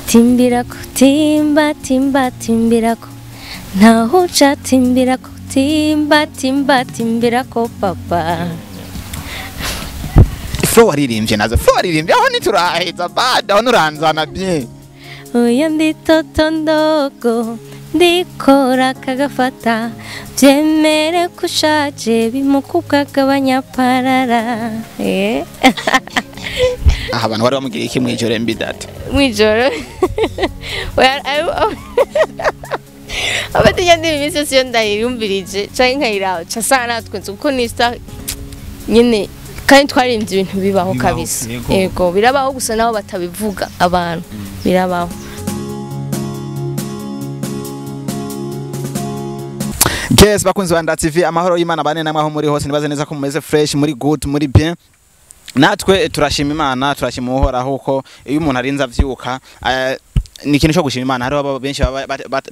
Timbirako timba timba timbirako ntaho uca timbirako timba timba timbirako papa. Flow waririmbye nazo, flow waririmbye aho ntituraheza bada, aho nuranzana bien. Oya ndi toto ndogo ndikora kagafata byemere kushaje bimukuka kabanyaparara. Aha abantu bari bamugiriye iki mwijoro MB Data? Mwijoro abatinya ndi iminsi yose iyo ndayiyumvirije canke nkayiraho ca sana natwenze kuko ni star nyene kandi twaririmbye ibintu bibaho kabisa. Yego birabaho gusa naho batabivuga abantu birabaho. Yes, bakunzi ba Nda TV, amahoro y'Imana bane namwe aho muri hose, nibaze neza ko mumeze fresh, muri good, muri bien. Natwe turashima Imana, turashima Uhoraho ko iyo umuntu arinze avyuka ni ikintu cyo gushima Imana. Hariho benshi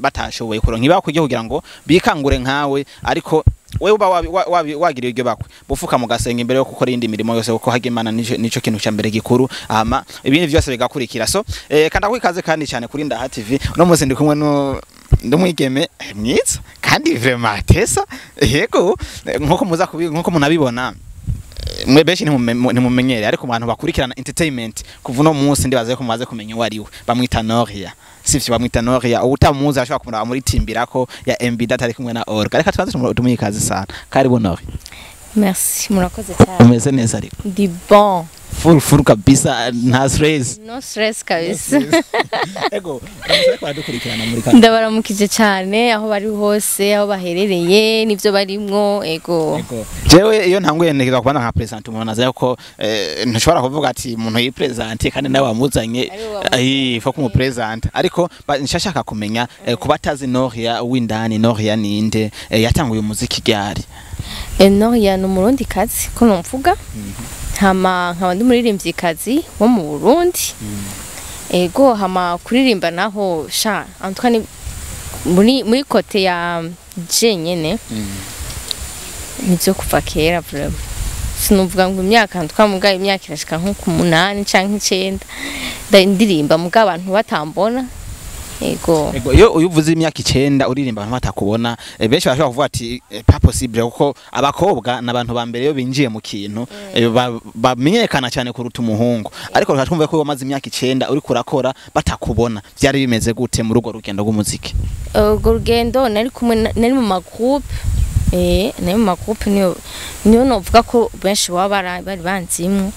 batashoboye kuronka ibakwiye kugira ngo bikangure nkawe, ariko wewe uba wagiriye iryo bakwe bufuka mugasenga imbere yo gukora indi mirimo yose, kuko haga Imana nico kintu cya mbere gikuru, hama ibindi byose bigakurikira. So kanda kwikaze kandi cyane kuri Ndaha TV. Uno munsi ndi kumwe no ndumwigeme mwiza kandi vraiment tesa, yego nkuko muza kubi nkuko munabibona mwe benshi ntimumenyere, ariko abantu bakurikirana entertainment kuva uno munsi ndibaze ko mumaze kumenya uwo ari we. Bamwita Noria, sivyo? Bamwita Noria. Utamuzi ashobora kumuraba muri timbirako ya MB Data ari kumwe na Orga. Reka tubanze tumuhe ikaze sana. Karibu Noria. Merci, murakoze cyane. Umeze neza ariko? Ndi bon. Full full kabisa, nta stress. No stress kabisa. Ego, ndamusaba ko badukurikirana muri kano. Ndabaramukije cyane aho bari hose, aho baherereye, nivyo barimwo, ego. Ego. Jewe iyo ntanguye ntekereza kubana nka present umuntu azaye ko ntushobora kuvuga ati umuntu yipresent kandi nawe wamuzanye faut kumupresent, ariko nshashaka kumenya kuba atazi Noria w'indani, Noria ninde, yatanguye umuziki ryari? Noria ni umurundi kazi ko numvuga. Hama nkaba ndi muririmvyikazi wo mu Burundi. Ego hama kuririmba naho sha Antoine muri kote ya je nyene nivyo kuva kera vraiment. Sinuvuga ngo imyaka Antoine muga imyaka irashika nko ku 8 canke 9 ndirimba muga abantu batambona. Ego. Ego iyo uvuze imyaka 9 uririmba abantu batakubona, benshi bashobora kuvuga ati pas possible, kuko abakobwa n'abantu ba mbere iyo binjiye mu kintu bamenyekana cyane kuruta umuhungu. Ariko reka twumve ko wamaze imyaka 9 uri kurakora batakubona, byari bimeze gute muri urwo rugendo rw'umuziki? Urwo rugendo nari kumwe nari mu ma groupe, nari mu ma groupe niyo novuga ko benshi baba bari banzimwe.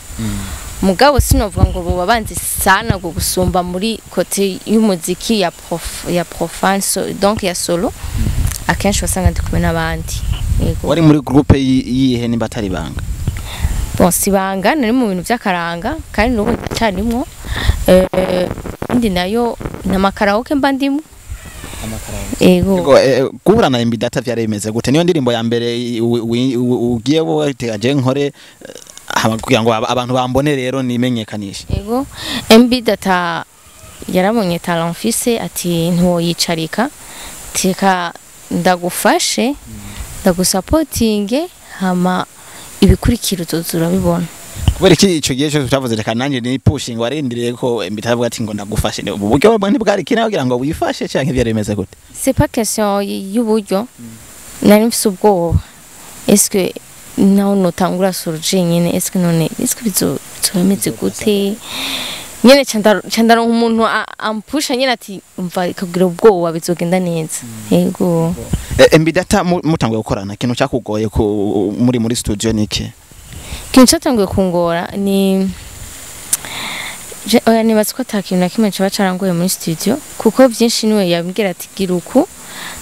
Mugabo sinovuga ngo boba banzi sana go gusumba muri kote y'umuziki ya profane, so, donc ya solo. Akenshi wasanga ndi kumwe n'abandi. Yego. Wari muri groupe yihe nimba atari banga? Bon, si banga, nari mu bintu by'akaranga kandi n'ubu ndacarimwo. Indi nayo n'amakaraoke mba ndimo. Ego. Guhura na MB Data vyari bimeze gute? Niyo ndirimbo ya mbere ugiye wotegaje nkore kugira ngo abantu bambone rero nimenyekanishe. Ego, MB Data yarabonye talent mfise ati ntiwoyicarika, teka ndagufashe ndagusapotinge hama ibikurikira uzurabibona. Kubera iki ico gihe cyo tutavuze reka nanjye ni pushing warindiriye ko MB Data avuga ati ngo ndagufashe, ubu buryo ntibwari kina kugira ngo wifashe canke byari bimeze gute? C'est pas question y'uburyo, nari mfise ubwoba. Est-ce que naho notangura surge nyene, est-ce que none est-ce que bizomeze gute nyene candaronka umuntu ampusha nyene ati umva ikagira ubwoba bizogenda neza. Yego. MB Data mutanguye gukorana, ikintu cyakugoye muri studio niki? Ikintu cyatanguye kungora ni oya nibaza ko ata kintu na kimwe coba carangoye muri studio, kuko byinshi niwe yambwira ati gira uku,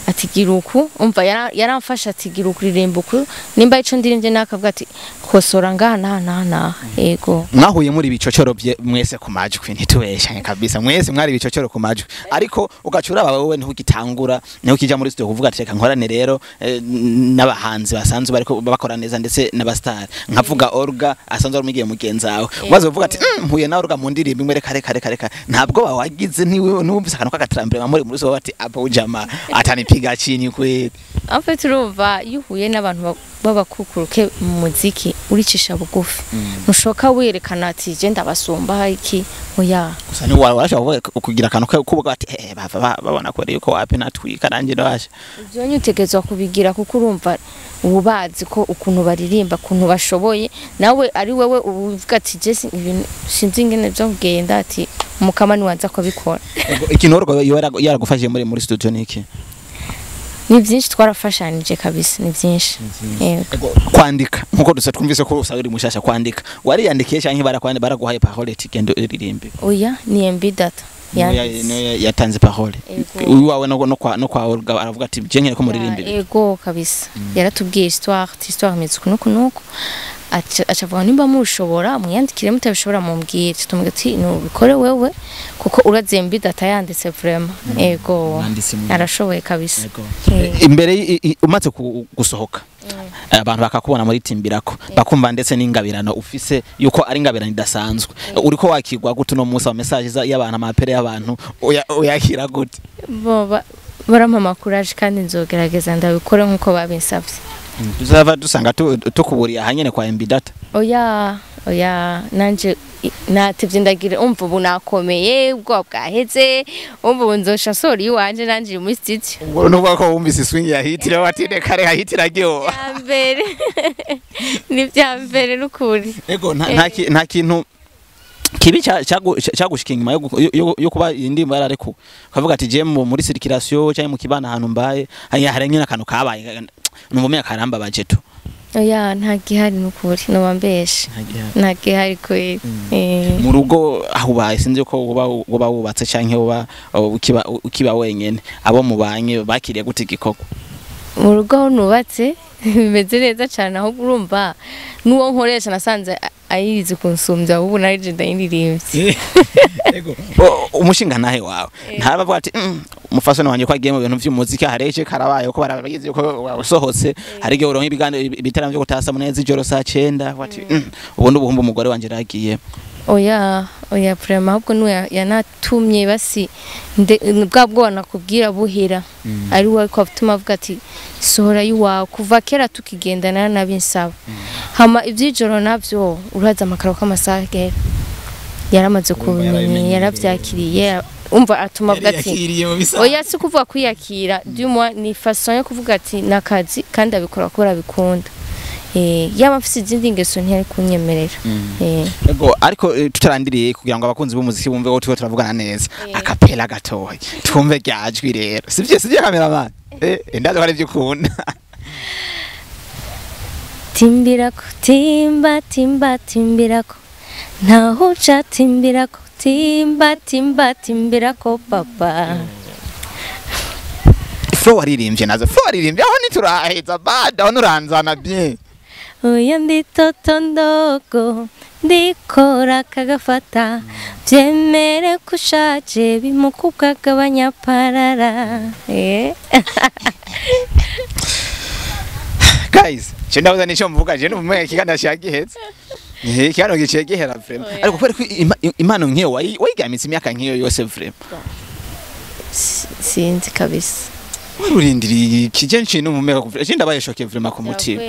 ati gira uku, umva yaramfasha ati gira uku ririmba uku, nimba ico ndirimbye nakavuga ati kosora ngaha naha naha naha. Yego. Mwahuye muri bicocoro mwese ku majwi, ntitubeshanye kabisa, mwese mwari bicocoro ku majwi, ariko ugacura wowe ntugitangura ntukija muri studio kuvuga ati reka nkorane rero n'abahanzi basanzwe bariko bakora neza ndetse n'abastar, nkavuga Orga asanzwe ari umugiye mugenzi wawe, umaze kuvuga ati mpuye na Orga mu ndirimbo imwe, reka reka reka reka, ntabwo wagize ntiwumvise akantu k'agatrambere muri so bati apo jama atanipiga chini kweli. En fait urumva iyo uhuye n'abantu b'abakukuruke mu muziki uricisha bugufi, ntushoka werekana ati je ndabasumba iki, oya. Gusa ni wawe warashobora kugira akantu kuvuga ati bava babona ko yuko wapi natwika nanjye ndabasha. Ivyo nyutegezwa kubigira kuko urumva ubazi ko ukuntu baririmba, ukuntu bashoboye, nawe ari wewe uvuga ati je ibintu sinzi ingene byo kugenda, ati umukama niwanza ko bikora. Ikintu orgo yaragufashije muri studio niki? Ni byinshi twarafashanije kabisa, ni byinshi. Kwandika nkuko dusa twumvise ko usaba uri mushasha kwandika, wariyandikiye canke barakwandika baraguhaye parole tigendo iririmbe? Oya, ni MB Data yatanze parole. Uyu wawe no kwa Olga aravuga ati je nkene ko muririmbe. Ego kabisa, yaratubwiye histoire imeze kunuko nuko, acavuga nimba mushobora mwiyandikire, mutabishobora mumbwire, tumubwira ati nubikore wewe kuko urazi MB Data yanditse vraiment. Ego arashoboye kabisa. Imbere umaze gusohoka abantu bakakubona muri Timbirako, bakumva ndetse n'ingabirano ufise yuko ari ingabirano idasanzwe, uriko wakirwa gute no munsi wa message y'abantu, amapere y'abantu uyakira gute? Bo barampa courage kandi nzogerageza ndabikora nkuko babinsavye. Tuzava dusanga tukuburiye ahanyene kwa MB Data. Oya oya, nanje natevye ndagira umva ubu nakomeye, ubwoba bwaheze, umva ubu nzosha sori iwanje nanje muri studio. Ubwo nuvuga ko wumvise swing ya hit rero batinde kare hahitira ryo. Mbere ni bya mbere n'ukuri. Ego nta kintu kibi cyagushika inyuma yo kuba indirimbo yarareko ukavuga ati je muri circulation cyangwa mu kibana ahantu mbaye hari nyine akantu kabaye numva umenya karambabaje tu? Oya, nta gihari n'ukuri, nobambeshe nta gihari kweli. Mu rugo aho ubaye sinzi ko uba wubatse canke uba ukiba wenyene, abo mubanye bakiriye gute igikorwa? Mu rugo aho nubatse bimeze neza cyane, aho urumva n'uwo nkoresha nasanze ayizi kunsumbya, ubu narije ndayiririmbye. Ego umushinga nahe wawe ntabavuga ati umufasoni wanje ko agiye mu bintu vy'umuziki hareje karabaye ko barabigize ko wasohotse, hari igihe uronka ibiganiro ibitaramo byo gutasa muneza ijoro saa 9 ati ubu n'ubuhumba umugore wanje ragiye. Oya oya vraiment, ahubwo nuwe yanatumye basi bwa bwoba nakubwira buhera ari we ko atuma avuga ati sohora yiwawe, kuva kera tukigendana nabinsaba. Hama ivyijoro navyo uraza amakaro k'amasaha kera yaramaze kubimenya, yaravyakiriye, umva atuma avuga ati oya si kuvuga kwiyakira, du moins ni façon yo kuvuga ati nakazi kandi abikora ko arabikunda. Yaba mfise izindi ngeso ntiyari kunyemerera. Ego ariko tutarandiriye kugira ngo abakunzi b'umuziki bumve ko tuba turavugana neza, akapela gatoya twumve ryajwi rero, sivyo cameraman? Ndazi ko ari byo ukunda. Timbirako timba timba timbirako ntaho uca, timbirako timba timba timbirako papa. Flow waririmbye nazo, flow waririmbye aho nituraheza bad, aho nuranzana bien. Oya ndi toto ndogo ndikora kagafata, byemere kushaje bimukuka gabanya parara. Guys, je ndabuza nico mvuga je n'umwe kiganda cyagihetse. Ikiganiro giciye gihera vraiment. Ariko kubera ko impano nkiyo wayigamitse imyaka nkiyo yose vraiment. Sinzi kabisa. Urindiriye kije ncintu mumeka kuvira. Je ndabaye choqué vraiment ku mutima.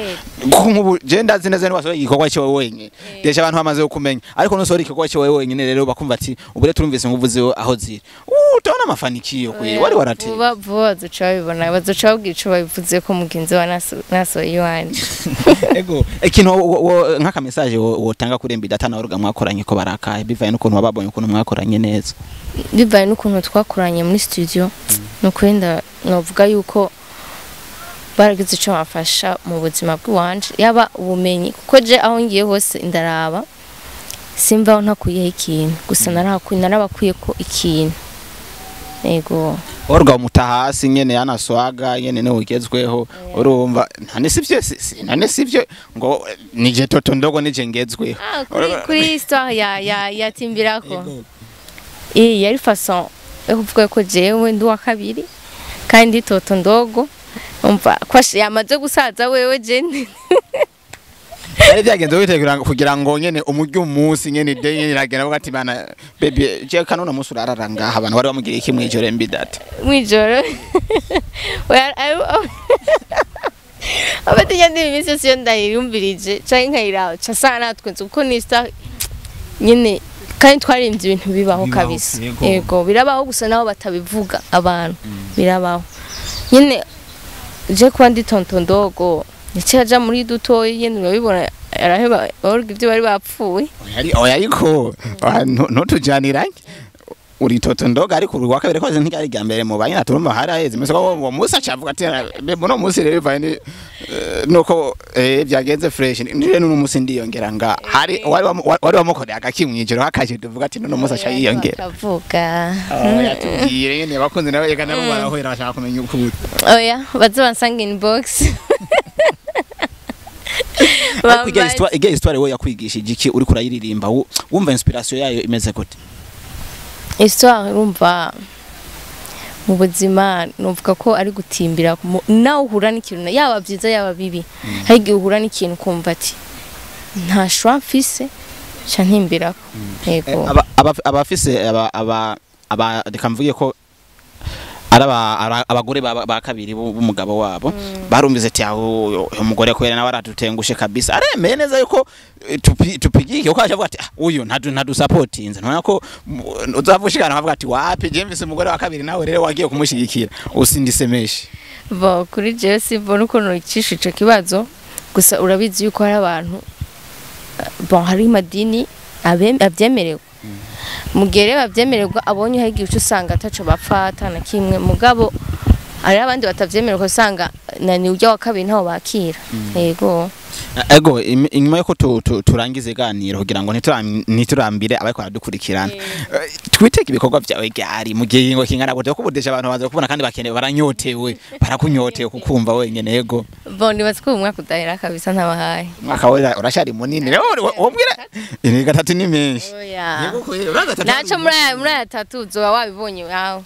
Kuko nkubu je ndazi neza niwasohoye igikorwa cyo wenyine. Deje abantu bamaze kumenya. Ariko nusohora igikorwa cyo wenyine rero bakumva ati ubure turumvise nguvuze aho ziri. Utabona amafanikio kwe wari warate. Vuba vuba bazoca babibona, bazoca babwira ico babivuze ko mugenzi wa nasohoye iwanje. Ego ikintu nk'aka message wotanga kuri MB Data na Olga mwakoranye ko barakaye bivaye n'ukuntu wababonye ukuntu mwakoranye neza. Bivaye n'ukuntu twakoranye muri studio nukwenda novuga yuko baragize ico bafasha mu buzima bw'iwanje, yaba ubumenyi kuko je aho ngiye hose ndaraba simva ntakuyeho ikintu, gusa narabakwiye ko ikintu. Ego Olga umutahasi nyene yanaswaga nyene ne ugezweho urumva ntane sivyo nane sivyo ngo nije toto ndogo nije ngezweho. Kuri histoire ya Timbirako yari façon yo kuvuga ko jewe ndi wa kabiri kandi toto ndogo umva ko yamaze gusaza wewe je Yari byagenze witegura kugira ngo nyene umuryo umunsi nyene de nyene iragenda avuga ati bana baby je kanona umunsi urarara ngaha abantu bari bamugiriye iki mwijoro MB Data mwijoro. Abatinya ndirimbo iminsi yose iyo ndayiyumvirije canke nkayiraba ca nsanga natwenze, kuko ni histoire nyene kandi twaririmbye ibintu bibaho. Bibaho, Kabisa. Yego. Yego, birabaho, gusa naho batabivuga abantu birabaho nyene. Je kuba ndi tonton ndogo, yaciye aja muri dutoyi nyene, urabibona, araheba orga ibyo bari bapfuye. Oya, ariko oya, ntutujaniranye, uri toto ndoga, ariko uri wa kabiri ko ntiryari irya mbere mu banyina turumva haraheze imisi ko uwo munsi acavuga ati: "Be, muno munsi rero bivanye nuko byagenze fresh nire n'uno munsi ndiyongera nga hari wari wamukoreye agaki mwijoro hakaje tuvuga ati n'uno munsi aca yiyongera." Bakavuga. Oya, tubwire nyene, abakunzi nabo eka nabo barahwera, bashaka kumenya ukuri. Oya, baze bansanga inbox. Ariko irya histoire we yakwigishije iki? Uriko urayiririmba, wumva inspiration yayo imeze gute? Histoire, urumva, mu buzima nuvuga ko ari gutimbira nawe uhura n'ikintu, yaba byiza yaba bibi, hari igihe uhura n'ikintu ukumva ati nta choix mfise, ca ntimbirako. Yego. Abafise aba aba aba reka mvuge ko ari abagore ba kabiri b'umugabo wabo, barumvise ati aho uyu mugore kubera nawe aradutengushe kabisa, aremeye neza yuko tupigike uko avuga ati: "Ah, uyu ntadusapotinze." Ntubona ko uzavushikana akavuga ati: "Wapi, je mfise umugore wa kabiri, nawe rero wagiye kumushigikira usindisemeshe." Bo kuri jewe simbona ukuntu icisha ico kibazo, gusa urabizi yuko hari abantu bon, hari amadini avyemerewe. Mu gihe rero bavyemererwa, abonye hari igihe uca usanga ataco bapfa ata na kimwe, mugabo hari abandi batavyemererwa, usanga na ni urya wa kabiri ntawo bakira. Yego. Ego, inyuma yuko turangiza iganiro, kugira ngo ntiturambire abariko baradukurikirana, twitege ibikorwa vyawe ryari, mu gihe ngo kingana gute? Kuko ubudesha abantu baza kubona kandi bakeneye, baranyotewe, barakunyotewe kukumva wenyene. Ego. Bon, nibaza ko uyu mwaka udahera kabisa ntabahaye. Umwaka we urashari munini rero, wombwira ini gatatu ni menshi. Oya. Yego kweli, uraza gatatu. Naco muri aya tatu uzoba wabibonye aho.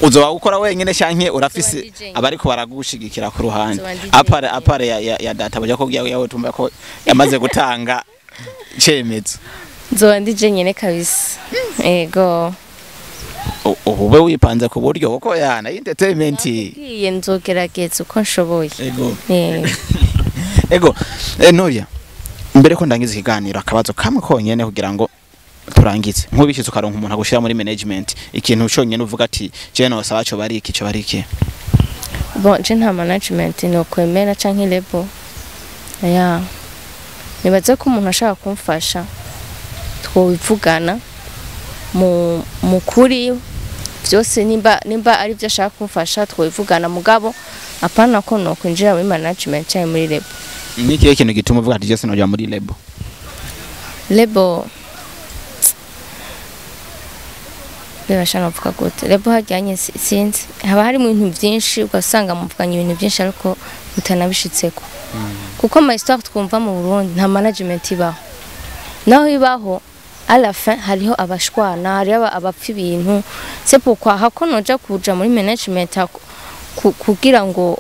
Uzoba ukora wenyene canke urafise Nzoba ndi abariko baragushigikira ku ruhande? Nzoba ndi À part jenyene. À part ya data baje ko yawe tumva ko yamaze gutanga cemezo. Nzoba ndi jenyene kabisa. Yego. Ubu ube wipanze ku buryo kuko yana entertainment. Ngiye, nzogerageza uko nshoboye. Ego. Eh. Ego, Noria, mbere ko ndangiza ikiganiro, akabazo kamwe konyene kugira ngo turangize. Nk'ubishyize ukaronka umuntu agushira muri management, ikintu conyene uvuga ati je nosaba co bari iki, co bari iki? Bon, je nta management nokwemera canke label. Ya, nibaze ko umuntu ashaka kumfasha twobivugana mu kuri byose, nimba ari byo ashaka kumfasha twobivugana, mugabo apana ko nokwinjira muri management canke muri label. Ni ikihe kintu gituma uvuga ati je sinoja muri label? Label, bibasha novuga gute? Label hajyanye sinzi, haba harimo ibintu byinshi, ugasanga muvuganye ibintu byinshi ariko mutanabishitseko, kuko ama histoire twumva mu Burundi, nta management ibaho. Naho ibaho, à la fin hariho abashwana, hariho abapfa ibintu. C'est pourquoi hako noja kuja muri management kugira ngo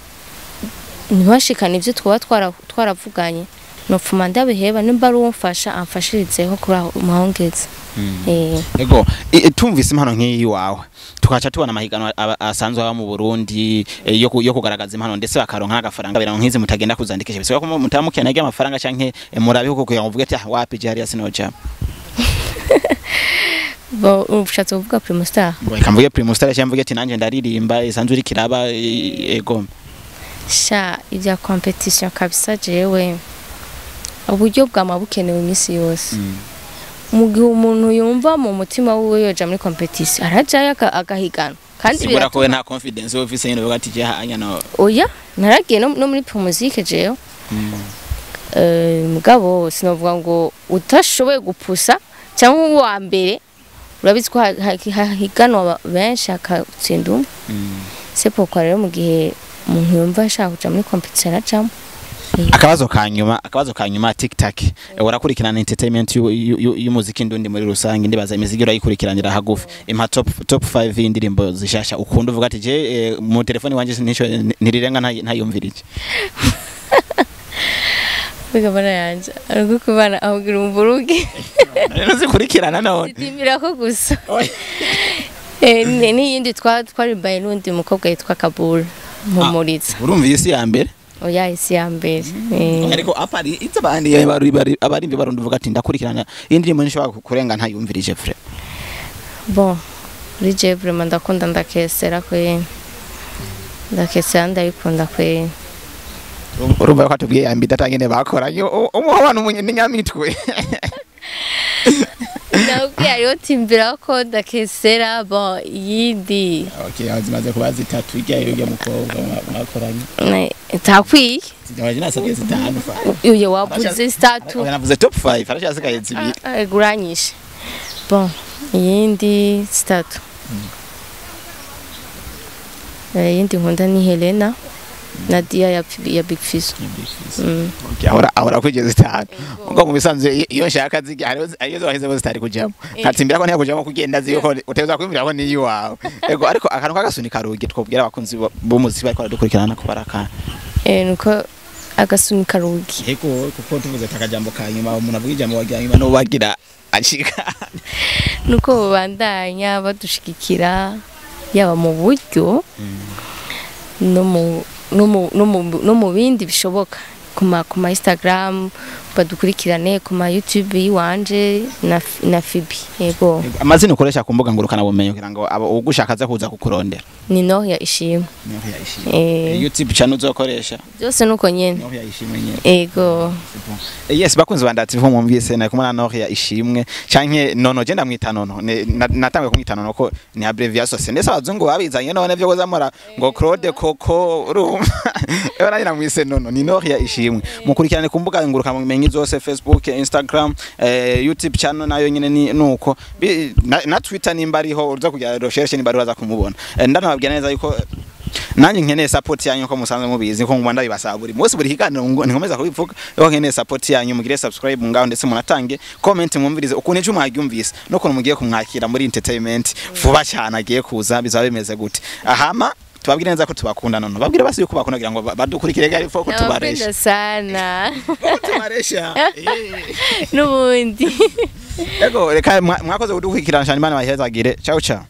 ntibashikane ibyo twaba twaravuganye, nopfuma ndabiheba. Nimba ari uwumfasha, amfashirizeho kuri aho muhongeze. Ego, tumvise impano nk'iyi wawe, tukaca tubona amahiganwa asanzwe aba mu Burundi yo kugaragaza impano, ndetse bakaronka n'agafaranga birango nk'izi mutagenda kuzandikisha, bisaba ko mutamukeneye amafaranga canke murabiho kugira ngo uvuge ati: "Ah, wapi, je hariya sinoja"? Bo ushatse kuvuga Primustar? Reka mvuge Primustar cyangwa mvuge ati nanjye ndaririmba isanzwe iri kiraba, ego. Sha, ibya competition kabisa, jewe uburyo bwama bukenewe iminsi yose. Mu gihe umuntu yumva mu mutima wiwe yoja muri competition, arajayo agahigana kandi Sigura ko we biratuma. Nta confidence we ufise nyine uvuga ati je hanya no? Oya, naragiye no muri Primusic jewe. Mugabo sinovuga ngo utashoboye gupusa cyangwa uwa mbere, urabizi ko hahiganwa benshi hakatsinda umwe. C'est pourquoi rero mu gihe umuntu yumva ashaka kuja muri competition, arajamwo. Akabazo ka nyuma, TikTok, urakurikirana entertainment y'umuziki ndundi muri rusange, ndibaza imiziki urayikurikiranira hagufi. Impa top 5 y'indirimbo zishasha ukunda, uvuga ati je mu telefone wanje nico ntirirenga ntayumvirije. Bigabana yanje ariko kubana ahubwira umvuruge. Rero zikurikirana none. Zitimirako gusa. N'iyindi twarimbaye n'undi mukobwa yitwa Kabul. Mpumuriza. Urumva isi ya mbere? Oya, isi ya mbere. Ariko apari izo abandi bari abarimbi barundi uvuga ati ndakurikirana iyi ndirimbo nishobora kurenga ntayumvirije frère. Bon, kuri je vraiment ndakunda Ndakesera kwe. Ndakesera ndayikunda kwe. Urumva ko atubwiye ya mbere atangene bakoranye umuha abantu umunyamitwe. Ndabwiye hariho Timbira ko Ndakesera, bon, iyindi. Okay, azimaze kuba zitatu ijya iyo mukobwa mwakoranye. Takwiye. Zigabaje nasabye zitanu fa. Uyo wavuze zitatu. Oya, navuze top 5, haracyasigaye zibiri. Guranyishe. Bon, iyindi zitatu. Iyindi nkunda ni Helena na Dia ya Big Fizzo. Okay, ahora kwigeza zitanu. Ngo mu bisanzwe iyo nshaka zijya hariho ariyo zaheze zitari kujamo. Nkatimbira ko ntiyakujamo kugenda ziyo ko uteza kwimvira ko niyi wawe. Ego, ariko akantu kagasunika rugi twobwira abakunzi b'umuziki bariko baradukurikirana ko baraka. Nuko agasunika rugi. Ego, kuko tuvuze takajambo ka nyuma umuntu avuga ijambo wagira nyuma no bagira acika. Nuko babandanya badushigikira yaba mu buryo no mu no mu no mu no mu bindi bishoboka, ku ma Instagram badukurikirane, ku ma YouTube yiwanje na Fibi, yego. Ego, amazina ukoresha ku mbuga ngurukana bumenyi kugira ngo abo ugushaka aze kuza kukurondera? Ni Noria Ishimwe. Noria Ishimwe. YouTube channel uzokoresha? Byose nuko nyene. Noria Ishimwe nyene. Ego. Yes, bakunzi ba Ndative, mwumvise nari kumwe na Noria Ishimwe canke Nono, je ndamwita Nono. Natanguye kumwita Nono ko ni abbreviation se ndetse abazungu babizanye none vyo kuzamura ngo Claude Coco, urumva ewe nanjye namwise Nono. Ni Noria Ishimwe, mukurikirane ku mbuga ngurukana bumenyi zose, Facebook, Instagram, YouTube channel nayo nyene ni nuko. Na Twitter nimba ariho uza kugira recherche nimba uraza kumubona. Ndanababwira neza yuko nanjye nkeneye support yanyu, ko musanzwe mubizi ko ngwa ndabibasaba buri munsi, buri kiganiro nkomeza kubivuga ko nkeneye support yanyu. Mugire subscribe ngaho ndetse munatange comment, mwumvirize ukuntu ejo mwagyumvise no mugiye kumwakira muri entertainment vuba cyane agiye kuza bizaba bimeze gute. Ahama tubabwire neza ko tubakunda. None babwire basi yuko bakunda kugira ngo badukurikire gari fo ko tubaresha. Ndabakunda sana. Tubaresha. N'ubundi. Ego, reka mwakoze kudukurikirana cyane, Imana bahezagire. Ciao ciao.